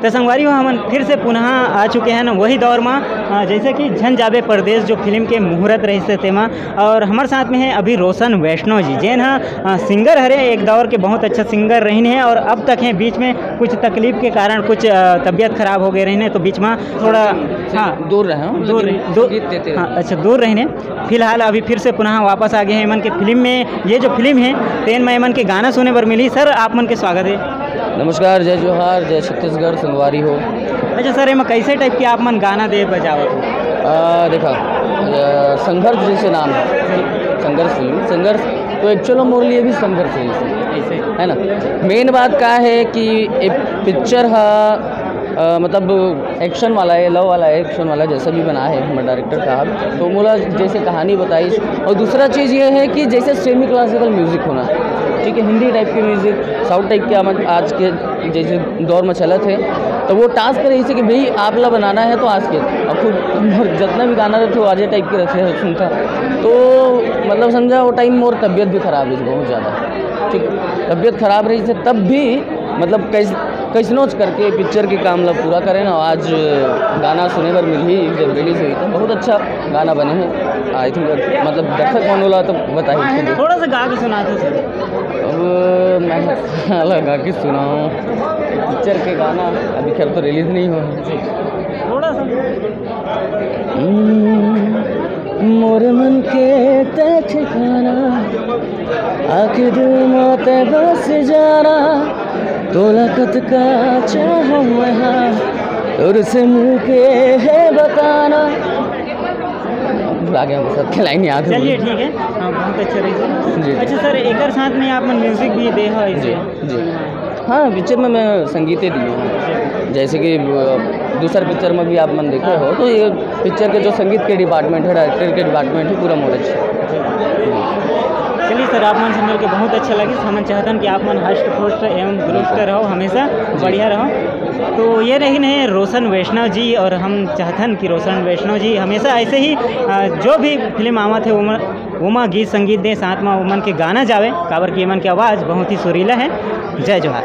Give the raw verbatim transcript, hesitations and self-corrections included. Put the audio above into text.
तो संगवारी हो, हमन फिर से पुनः आ चुके हैं वही दौर में, अ, जैसे कि झन जाबे परदेस जो फिल्म के मुहूर्त रहिस हे तेमा, और हमर साथ में है अभी रोशन वैष्णव जी, जेन ह, अ, सिंगर हरे, एक दौर के बहुत अच्छा सिंगर रहिन हे, और अब तक है, बीच में कुछ तकलीफ के कारण कुछ, अ, तबीयत खराब हो गए रहिन हे, तो बीच में थोड़ा, हाँ, दूर रहे हो, दूर लेकिन रहे, दूर, संगीत देते रहे। हाँ, अच्छा, दूर रहिन हे। फिलहाल अभी फिर से पुनः वापस आ गए हैं एमन के फिल्म में। ये जो फिल्म है, तेन में एमन के गाना सुने बर मिली। सर, आप मन के स्वागत है। नमस्कार, जय जोहार, जय छत्तीसगढ़, संगवारी हो। अच्छा सर, एमा कैसे टाइप के आप मन गाना दे बजावत हो? आ, देखा, आ, संघर्ष जैसे नाम है, संघर्ष फिल्म, संघर्ष तो एक्चुअल में मोर लिए भी संघर्ष है इसे, ऐसे। है ना? मेन बात का है कि एक पिक्चर हा, आ, मतलब एक्शन वाला है, लव वाला है, एक्शन वाला जैसा भी बना है हमारे डायरेक्टर साहब, तो मोला जैसे कहानी बताई। और दूसरा चीज़ ये है कि जैसे सेमी क्लासिकल म्यूज़िक होना, ठीक है, हिंदी टाइप के म्यूज़िक, साउथ टाइप के, हम आज के जैसे दौर में चलत है, तो वो टास्क रहिस हे कि भाई आप ला बनाना है तो आज के, अब खुद मोर जितना भी गाना रहते वो आजे टाइप के रहते हैं सुनता, तो मतलब समझा वो टाइम मोर तबीयत भी खराब है बहुत ज़्यादा, ठीक, तबीयत खराब रहिस हे तब भी मतलब कैस कैसनोच करके पिक्चर के काम ला पूरा करें ना। आज गाना सुने बर मिलही जब रिलीज हुई तो बहुत अच्छा गाना बने है। आई थिंक मतलब दर्शक मन ला तो बताही। थोड़ा सा गा के सुना दो सर। अब मैं लगा के सुनाऊँ पिक्चर के गाना, अभी खैर तो रिलीज नहीं हुआ है। थोड़ा सा। हम्म, मोर मन के तय ठिकाना, आके दिल में तय बस जाना, तोला कतका चाहूँ मैं हाँ, तोर से मिलके है बताना। भुला गया, बस अब के लाइन याद हो। चलिए, ठीक है, हाँ, बहुत अच्छा रही सर। जी। अच्छा सर, एकर साथ में आप मन म्यूजिक भी दे हो जी, इसे? जी। हाँ, पिक्चर में मैं संगीते दिए हूँ, जैसे कि अ, दूसर पिक्चर में भी आप मन देखे हो, तो ये पिक्चर के जो संगीत के डिपार्टमेंट है, डायरेक्टर के डिपार्टमेंट है, पूरा मोर अच्छा। चलिए सर, आप मन से मिलके बहुत अच्छा लगिस। हमन चाहतन कि आप मन हष्ट पुष्ट एवं दुरुस्त रहो, हमेशा बढ़िया रहो। तो ये रहिन हे रोशन वैष्णव जी, और हम चाहतन कि रोशन वैष्णव जी हमेशा ऐसे ही, अ, जो भी फिल्म आवत है, ओमा, ओमा गीत संगीत दे, साथ में ओमन के गाना जावे, काबर कि एमन के आवाज़ बहुत ही सुरीला है। जय जोहार।